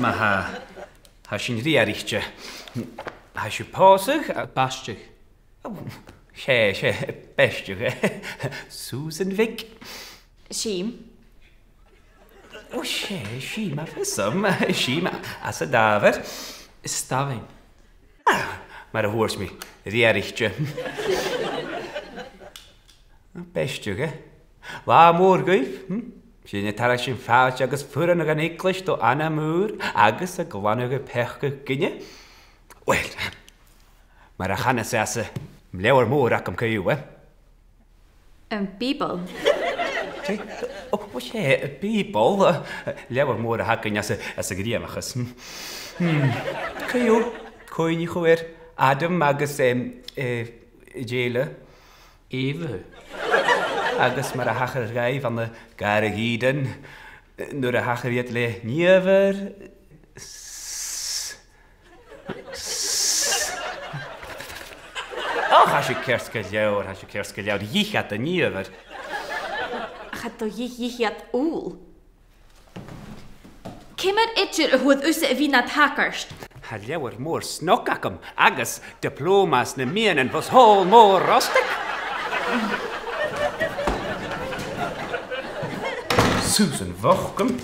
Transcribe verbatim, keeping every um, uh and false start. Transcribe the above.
Ma-thà, tha sinn riaraichte. Tha sibh a' pòsadh a... Baisteadh. Ò, 's e, 's e, baisteadh, eh? Susan bhig. Sìm. Ò, 's e, sìm a bhios agam, sìm às an Dàmhair. Stafaineadh. Ah, mar a thuirt mi, riaraichte. Baisteadh, eh? Latha mòr dhuibh, hm? Sinn a' tarraing sinn fàilte agus fuireann dhan eaglais do Anna Moore agus a' glanadh a peacadh dhuinne. Uill, mar a chanas iad, 's e leabhar mòr agam co-dhiù, eh? Am Bìoball. Ò, ò, 's e, Bìoball, eh, leabhar mòr a th' againn às a, às a' ghnìomhachas. Hm. Hm. Co-dhiù, cuimhnichibh air Adam agus, em, eh, dè eile? Eubha. Agus mar a thachair dhaibh ann an Gàrradh Ìdin, nuair a thachair iad le nigheadh. S-, s-, ò, tha sibh ceart gu leòr, tha sibh ceart gu leòr, dh'ith iad an nigheadh. Cha do dh'ith, dh'ith iad ubhal. Ciamar idir a fhuair thusa a bhith nad shagart? Tha leabhar mòr snog agam agus diploma anns na meadhanan bho Sabhal Mòr Ostaig. Susan bhochd.